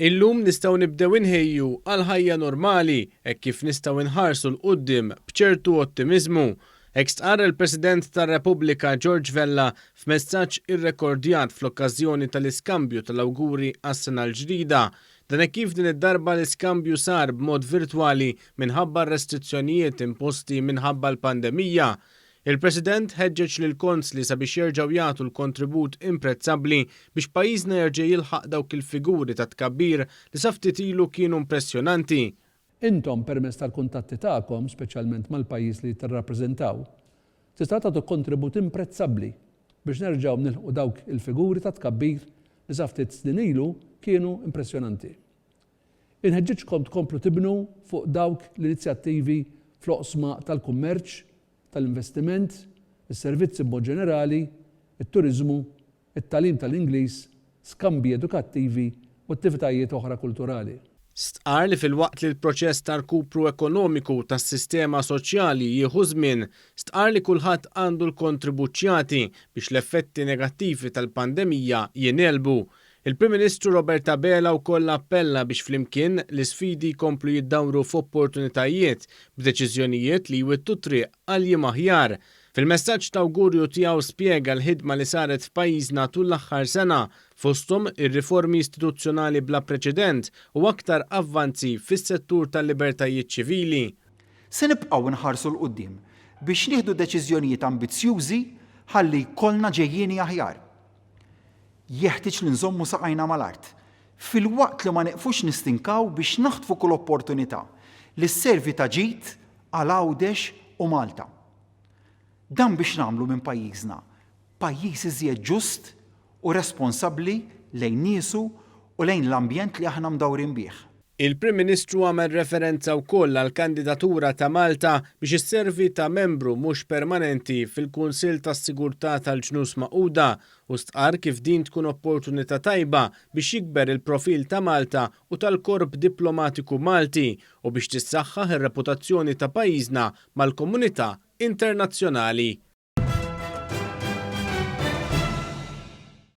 Illum nistgħu nibdew inħejju għal ħajja normali hekk kif nistgħu nħarsu 'l quddiem b'ċertu ottimiżmu. Hekk stqarr il-President tar-Repubblika George Vella f'messaġġ irrekordjat fl-okkażjoni tal-iskambju tal-awguri għas-sena l-ġdida. Dan hekk kif din id-darba l-iskambju sar b'mod virtwali minħabba r-restrizzjonijiet imposti minħabba l-pandemija. Il-President ħeġġeġ lill-konsli sabiex jerġgħu jagħtu l-kontribut imprezzabbli biex pajjiżna jerġa' jilħaq dawk il-figuri ta' tkabbir li sa ftit ilu kienu impressjonanti. Intom permezz tal-kuntatti tagħkom, speċjalment mal-pajjiż li tirrappreżentaw, tistgħu tagħtu kontribut imprezzabbli biex nerġgħu nilħqu dawk il-figuri ta' tkabbir li sa ftit snin ilu kienu impressjonanti. Inħeġġiġkom tkomplu tibnu fuq dawk l-inizjattivi fl-oqsma tal-kummerċ, tal-investiment, is-servizzi b'mod ġenerali, it-turiżmu, it-tagħlim tal-Ingliż, skambji edukattivi u attivitajiet oħra kulturali. Stqarr li filwaqt li l-proċess ta' rkupru ekonomiku tas-sistema soċjali jieħu żmien, stqarr li kulħadd għandu l-kontribut x'jagħti biex l-effetti negattivi tal-pandemija jingħelbu. Il-Prim Ministru Robert Abela wkoll appella biex flimkien l-isfidi jkomplu jiddawru f'opportunitajiet, b'deċiżjonijiet li jwittu t-triq għal jiem aħjar. Fil-messaġġ t'awgurju tiegħu spjega l-ħidma li saret f'pajjiżna tul l-aħħar sena, fosthom ir-riformi istituzzjonali bla preċedent u aktar avvanzi fis-settur tal-libertajiet ċivili. Se nibqgħu nħarsu 'l quddiem biex nieħdu deċiżjonijiet ambizzjużi ħalli jkollna ġejjieni aħjar. Jeħtieġ li nżommu saqajna mal-art, filwaqt li ma nieqfux nistinkaw biex naħtfu kull opportunità li sservi ta' ġid għal Għawdex u Malta. Dan biex nagħmlu minn pajjiżna pajjiż iżjed ġust u responsabbli lejn niesu u lejn l-ambjent li aħna mdawrin bih. Il-Prim Ministru għamel referenza wkoll għall-kandidatura ta' Malta biex isservi ta' membru mhux permanenti fil-Kunsill tas-Sigurtà tal-Ġnus Magħquda u stqarr kif din tkun opportunità tajba biex jikber il-profil ta' Malta u tal-Korp Diplomatiku Malti u biex tissaħħaħ ir-reputazzjoni ta' pajjiżna mal-komunità internazzjonali.